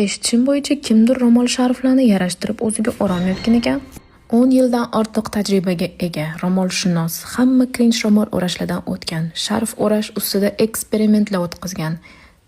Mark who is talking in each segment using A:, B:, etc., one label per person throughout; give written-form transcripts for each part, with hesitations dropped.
A: Eshitishim bo'yicha, kimdir ro'mol sharflarni yarashtirib, o'ziga o'ramayotgan ekan. 10 yildan ortiq tajribaga ega ro'molshunos, hamma cringe ro'mol o'rashlardan o'tgan, sharf o'rash ustida eksperimentlar o'tkazgan.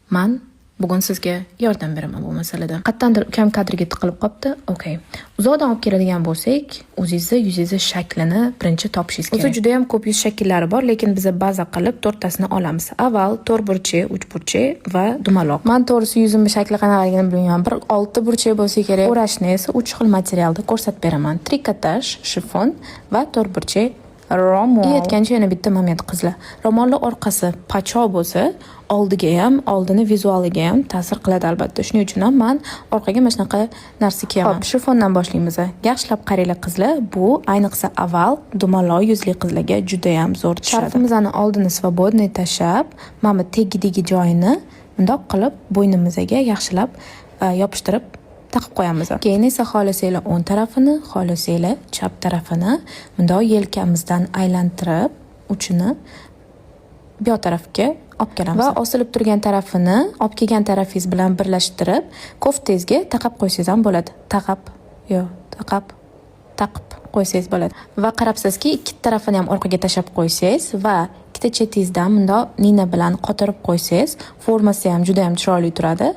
A: Man bugun sizga yordam beraman bu masalada. Qayerdandir ukam kadrga tiqilib qolibdi. Okay. Uzoqdan olib keladigan bo'lsak, o'zingizni yuzingizni shaklini birinchi topishingiz kerak. O'zi juda ham ko'p yuz shakllari bor, lekin biza baza qilib to'rttasini olamiz. Oval, to'rtburchak, uchburchak va dumaloq. Man to'g'risi yuzimni shakli qanaqaligini bilmayman. Bir olti burchak bo'lsa kerak. O'rashni esa uch xil materialda ko'rsatib beraman. Trikotaj, shifon va to'rtburchak ro'mol. Aytgancha, yana bitta moment, qizlar. Ro'molni orqasi pachoq bo'lsa, oldiga ham, oldini vizualiga ham ta'sir qiladi albatta. Shuning uchun ham man orqaga mana shunaqa narsa kiyaman. Xo'p, shifondan boshlaymiz. Yaxshilab qaranglar, qizlar, bu ayniqsa oval, dumaloq yuzli qizlarga juda ham zo'r tushadi. Sharfimizni oldini свободный tashlab, mana bu tagidagi joyini bundoq qilib bo'ynimizga yaxshilab yopishtirib taqib qo'yamiz. Keyin esa xohlasanglar o'ng tarafini, xohlasanglar chap tarafini bundoq yelkamizdan aylantirib, uchini bu yoq tarafga olib kelamiz va osilib turgan tarafini olib kelgan tarafingiz bilan birlashtirib, koftangizga taqab qo'ysangiz ham bo'ladi. Taqab, yo'q, taqab, taqib qo'ysangiz bo'ladi. Va qarabsizki, ikki tarafini ham orqaga tashlab qo'ysangiz va ikkita chetingizdan bundoq nina bilan qotirib qo'ysangiz, formasi ham juda ham chiroyli turadi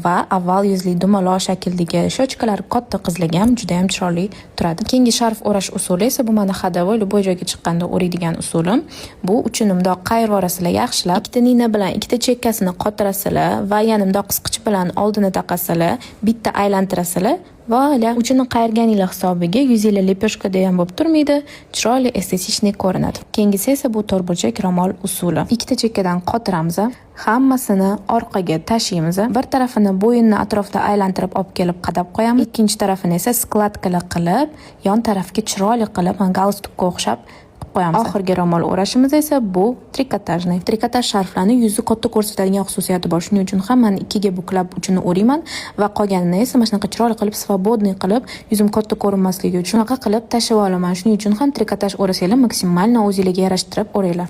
A: va oval yuzli, dumaloq shakldagi, щёчка lari katta qizlarga ham juda ham chiroyli turadi. Keyingi sharf o'rash usuli esa bu mani ходовой, любой joyga chiqqanda o'raydigan usulim. Bu uchini bundoq qayirib yuborasizlar yaxshilab. Ikkita nina bilan ikkita chekkasini qotirasizlar va yana bundoq qisqich bilan oldini taqasizlar, bitta aylantirasizlar. Va uchini qayirganinglar hisobiga yuzinglar лепёшка da ham bo'lib turmaydi, chiroyli, эстетичный ko'rinadi. Keyingisi esa bu to'rtburchak ro'mol usuli. Ikkita chekkadan qotiramiz, hammasini orqaga tashlaymiz. Bir tarafini bo'yinni atrofida aylantirib olib kelib qadab qo'yamiz. Ikkinchi tarafini esa складка lar qilib, yon tarafga chiroyli qilib, galstukka o'xshab qilib qo'yamiz. Oxirgi ro'mol o'rashimiz esa bu трикотажный. Trikotaj sharflarni yuzi katta ko'rsatadigan xususiyati bor. Shuning uchun ham man ikkiga buklab uchini o'rayman va qolganini esa mana shunaqa chiroyli qilib, свободный qilib, yuzim katta ko'rinmasligi uchun shunaqa qilib tashlab olaman. Shuning uchun ham trikotaj o'rasanglar, максимально o'zinglarga yarashtirib o'ranglar.